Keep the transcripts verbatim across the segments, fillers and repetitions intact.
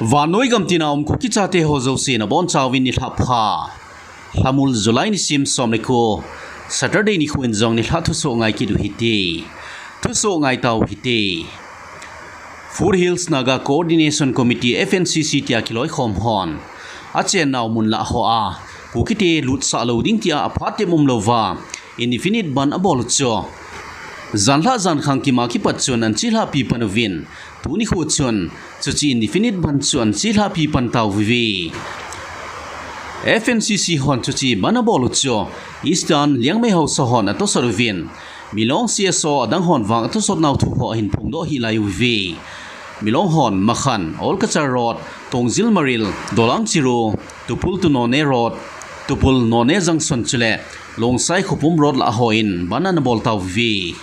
Vannoi gamtina um Kuki chate ho jouse nabonchauvin nilhah pha. Lhamul July nisim som le ko, Saturday nikho in jong nilhah thusoh ngai kit u hite. Thusoh ngai tau hite. Foothills Naga Coordination Committee, F N C C tia kiloikhom hon achennau mun lah hoa Kukite lutsah lou ding tia aphat tep umlouva indefinite bandh abol u chu janlhah jankhang kima kipat chun ahin chelhahpi pan uvin, tuni nikho chun chuche indefinite bandh chu ahin chelhahpi pan tauve. F N C C hon chuche bandh abol u chu Eastern Liangmai haosa hon atosot uvin, Milong C S O adang hon vang atosot nau thu ho ahin phongdoh hih lai uve. Milong hon Makhan, Old Cachar Road, Tongjil Maril, Dolang Chiru, Tupul to Noney Road, Tupul Noney Junction chule Longsai Khopum Road lah hon bandh anabol tauve.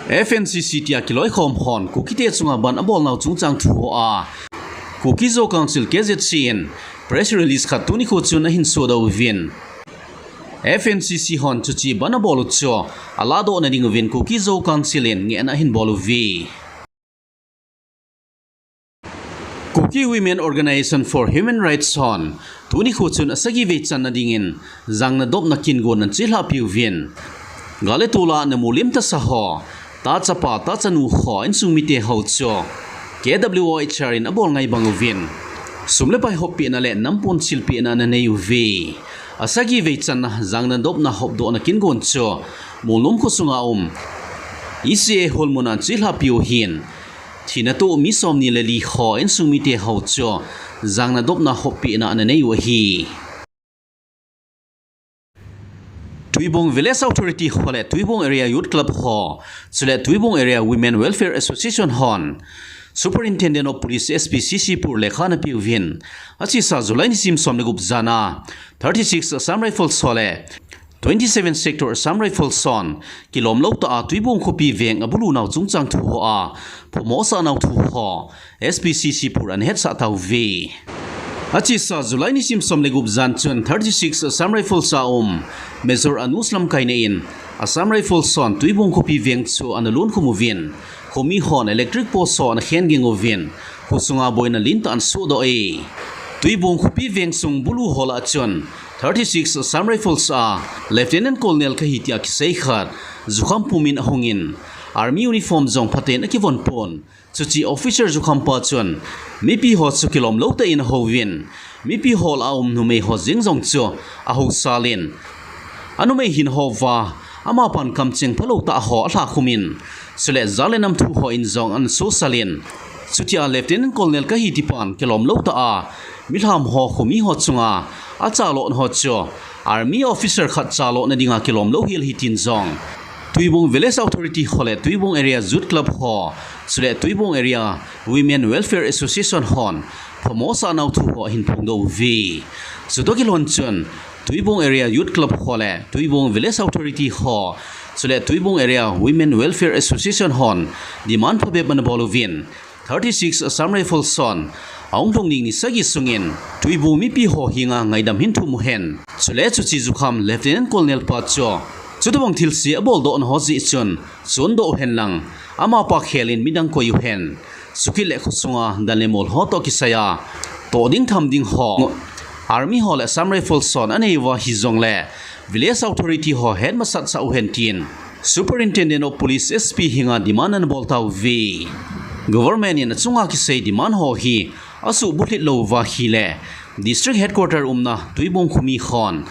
F N C C tia kiloikhom hon Kukite chunga bandh abolnau chungchang thu hoa Kuki Zo Council, K Z C in press release khat tuni nikho chun ahin sodoh uvin, F N C C hon chuche bandh abol u chu alahdoh nading uvin Kuki Zo Council in ngehna ahin bol uve. Kuki Women Organization for Human Rights hon tuni nikho chun asagi vei channa dingin jangnadopna kin gon ahin chelhahpi uvin, gal le tol a namu lim tasa ho, tachapa tachanu ho insung mite ho chu K W O H R in abol ngai bang uvin, sum le pai hoppehna le nampon silpehna ananei uve. Asagi vei channa jangnadopna hopdohna kin gon chu Molnom kho sunga um E C A hall muna ahin chelhahpi u ahin, thina toh mi somni le li ho insung mite ho chu jangnadopna hoppehna ananei u ahi. Tuibong Village Authority ho le Tuibong Area Youth Club ho, chule Tuibong Area Women Welfare Association hon Superintendent of Police, S P Sisipur lekha ana peuvin, achesa July nisim som le gup jana thirty-six Assam Rifles ho le twenty-seven Sector Assam Rifles hon kilomlou tah a Tuibong khopi veng abulu nau chungchang thu hoa phamo asah nau thu ho S P Sisipur ana hetsah tauve. Achesa July nisim som le gup jan chun thirty-six Assam Rifles a um Major Anush lamkaina in Assam Rifles hon Tuibong khopi veng chu ana lonkhum uvin, khomi hon electric post ho ana khen ging uvin, kho sunga boina lentah ana sohdoh e. Tuibong khopi veng sung bulu ho lah a chun thirty-six Assam Rifles a Lieutenant Colonel kahi tia kisei khat jukham pumin ahungin, army uniform jong phaten akivon pon. Chuche officer jukhampa chun mipi ho chu kilomlou tah in ahouvin, mipi ho lah a um numei ho jeng jong chu ahousalin, anumei hin houva amapan kamcheng phalou tah ho alhakhumin, chule jat le nam thu hon jong ana sosalin, chutia Lieutenant Colonel kahi tipan kilomlou tah a milham ho khomi ho chunga achalona ho chu army officer khat chalona dinga kilomlou hel ahi tin jong Tuibong Village Authority ho le Tuibong Area Youth Club ho, chule Tuibong Area Women Welfare Association hon phamo asah nau thu ho ahin phongdoh uve. Chutoh kilhon chun Tuibong Area Youth Club ho le Tuibong Village Authority ho, chule Tuibong Area Women Welfare Association hon demand phabep ana bol uvin, thirty-six Assam Rifles hon ahung lhung ding ni sagi sungin Tuibong mipi ho henga ngaidam hin thum uhen. Chule chuche jukham Lieutenant Colonel pa chu chutobang thilse aboldohna ho jeh chun chondoh uhen lang, amapa khelin midang koi uhen. Chukit le kho sunga dan le mol ho toh kisaiya toh ding tham ding ho army ho le Assam Rifles hon anei uva hijongle Village Authority ho hetmasat sah uhen tin Superintendent of Police, S P henga demand ana bol tauve. Government in achunga kisei demand ho hi asuhbulhit lou uva ahile District Headquarter umna Tuibong khomi hon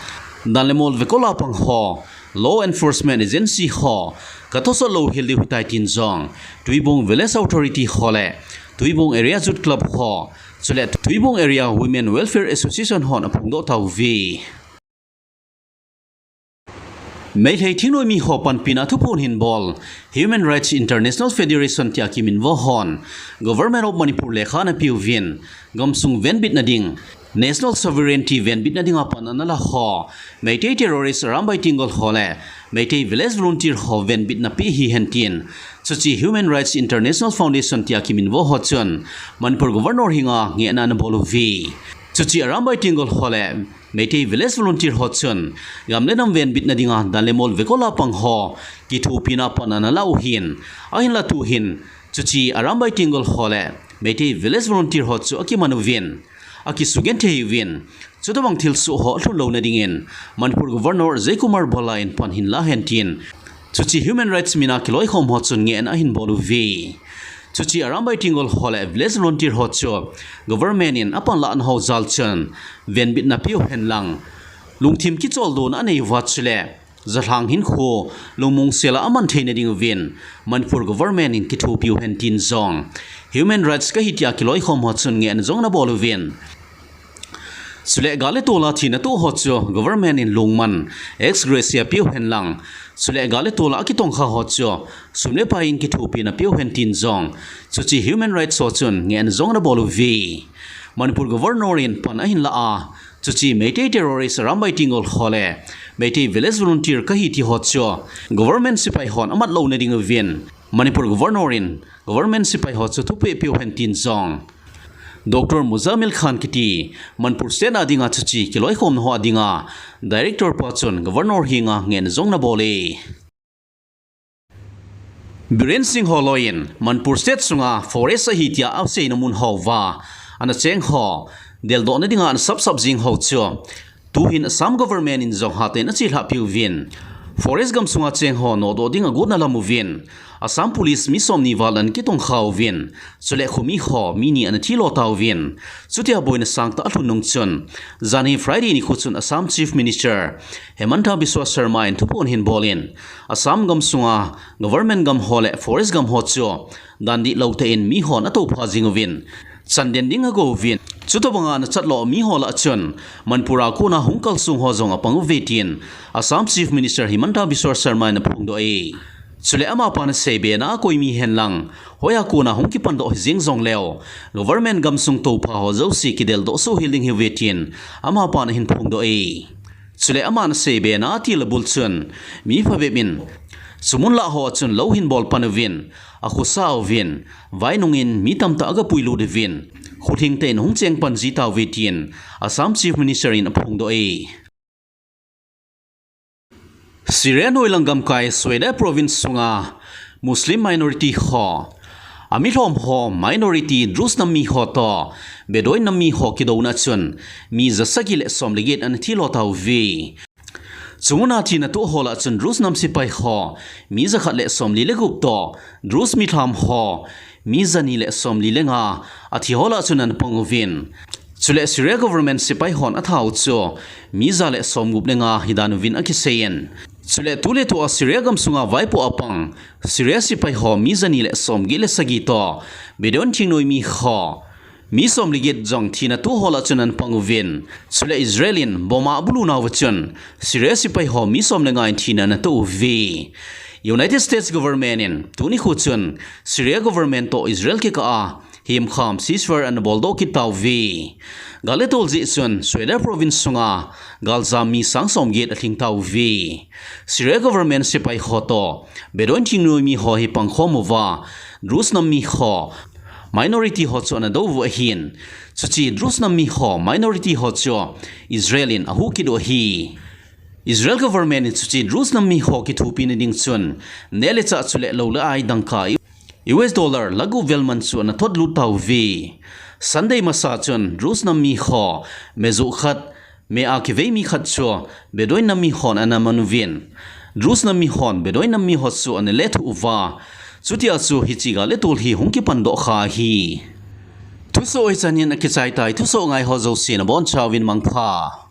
dan le mol vekol a pang ho, law enforcement agency ho katosot lou hel diu ahitai tin jong Tuibong Village Authority ho le Tuibong Area Youth Club ho, chule Tuibong Area Women Welfare Association hon aphongdoh tauve. Meitei thingnoimi ho panpina thuphon hin bol Human Rights International Federation tia kiminvo hon Government of Manipur lekha ana peuvin, gamsung venbitna ding, national sovereignty venbitna dinga pan ana la ho, Meitei terrorist Arambai Tenggol ho le Meitei village volunteer ho venbitna pe hihen tin chuche Human Rights International Foundation tia kiminvo ho chun Manipur Governor henga ngehna ana bol uve. Chuche Arambai Tenggol ho le Meitei village volunteer ho chun gam le nam venbitna dinga dan le mol vekol a pang ho kithopina pan ana la uhin, ahinla tuhin chuche Arambai Tenggol ho le Meitei Village Volunteer ho chu akiman uvin, akisugenthei uvin, chutobang thilsoh ho alhun louna dingin Manipur Governor Ajay Kumar Bhalla in pan ahin la hen tin, chuche human rights mina kiloikhom ho chun ngehna ahin bol uve. Chuche Arambai Tenggol ho le Village Volunteer ho chu government in apanlahna ho jal chun venbitna peu henlang, lungthim kicholdo na anei uva chule jalhang hinkho lungmong sela aman theina ding uvin Manipur government in kithopiu hen tin jong human rights kahi tia kiloikhom ho chun ngehna jong ana bol uvin. Chule gal le tol a thina toh ho chu government in lungmon, ex gratia, peu henlang, chule gal le tol a akitongkha ho chu sum le pai in kithopina peu hen tin jong chuche human rights ho chun ngehna jong ana bol uve. Manipur Governor in pan ahin la a, chuche Meitei terrorist Arambai Tenggol ho le Meitei Village Volunteer kahi ti ho chu government sepai hon amat louna ding uvin Manipur Governor in government sepai ho chu thupeh peu hen tin jong Doctor Muzammil Khan kiti Manipur State a dinga chuche kiloikhomna ho a dinga Director pa chun Governor henga ngehna jong ana bol e. Biren Singh ho loi in Manipur State sunga forest ahi tia aseina mun ho uva ana cheng ho deldohna dinga ana sapsap jing ho chu tuhin Assam government in jong hatah in achelhah peh uvin, forest gam sunga cheng ho nodoh ding agotna lam uvin Assam Police mi somni val ana kitongkha uvin, chule khomi ho mi ni ana thilo tauvin, chutia boina sangtah alhun nung chun, janhi Friday nikho chun Assam Chief Minister Himanta Biswa Sarma in thuphon ahin bol in, Assam gam sunga government gam ho le forest gam ho chu dan dihlou tah in mi hon atoupha jing uvin, chan den ding ago uvin, chutobanga ana chatlo mi ho lah a chun Manipur a kona hung kalsong ho jong apang uve tin Assam Chief Minister Himanta Biswa Sarma in aphongdoh e. Chule amapan asei bena a koi mi henlang, hoiya kona hung kipandoh hijeng jongleu, government gamsung toupha ho jouse kideldoh soh hel ding ahiuve tin amapan ahin phongdoh e. Chule aman asei bena a til abul chun, mi phabep in chumun lah ho a chun lou ahin bol pan uvin, akhosa uvin, vai nungin mi tamtah aga puilut uvin, khuthing tah in hung cheng pan ji tauve tin Assam Chief Minister in aphongdoh e. Syria noilang gamkai Suwayda Province sunga Muslim minority ho, amilhom ho minority Druze nam mi ho toh Bedouin nam mi ho kidouna chun mi jasagi le somle get ana thilo tauve. Chumuna thina toh ho lah a chun Druze nam sepai ho mi jakhat le somli le gup toh Druze milham ho mi jani le somli le nga athi ho lah a chun ana pang uvin, chule Syria government sepai hon athat u chu mi ja le somgup le nga hidan uvin akisei in, chule tuletua Syria gamsunga vaipo a pang Syria sepai ho mi jani le somget le sagi toh Bedouin thingnoimi ho mi somle get jong thina toh ho lah a chun ana pang uvin, chule Israel in bomb a abulu nauva chun Syria sepai ho mi somle nga in thina ana toh uve. United States government in tuni nikho chun Syria government toh Israel kikah a hemkham ceasefire ana boldoh kit tauve. Gal le tol jeh chun Suwayda Province sunga galjam mi sang somget alhing tauve. Syria government sepai ho toh Bedouin thingnoimi ho hi pangkhom uva, Druze nam mi ho minority ho chu ana dou u ahin, chuche Druze nam mi ho minority ho chu Israel in ahuh kit u ahi. Israel government in chuche Druze nam mi ho kithopina ding chun neh le chah chule lou le ai dangka US dollar lakh gup vel man chu ana thotlut tauve. Sunday masa chun Druze nam mi ho me joh khat me a kivei mi khat chu Bedouin nam mi hon ana man uvin, Druze nam mi hon Bedouin nam mi ho chu ana lethuh uva, chutia chu hiche gal le tol hi hung kipan doh kha ahi. Thusoh hichan hin akichai tai, thusoh ngai ho jouse nabonchauvin mangpha.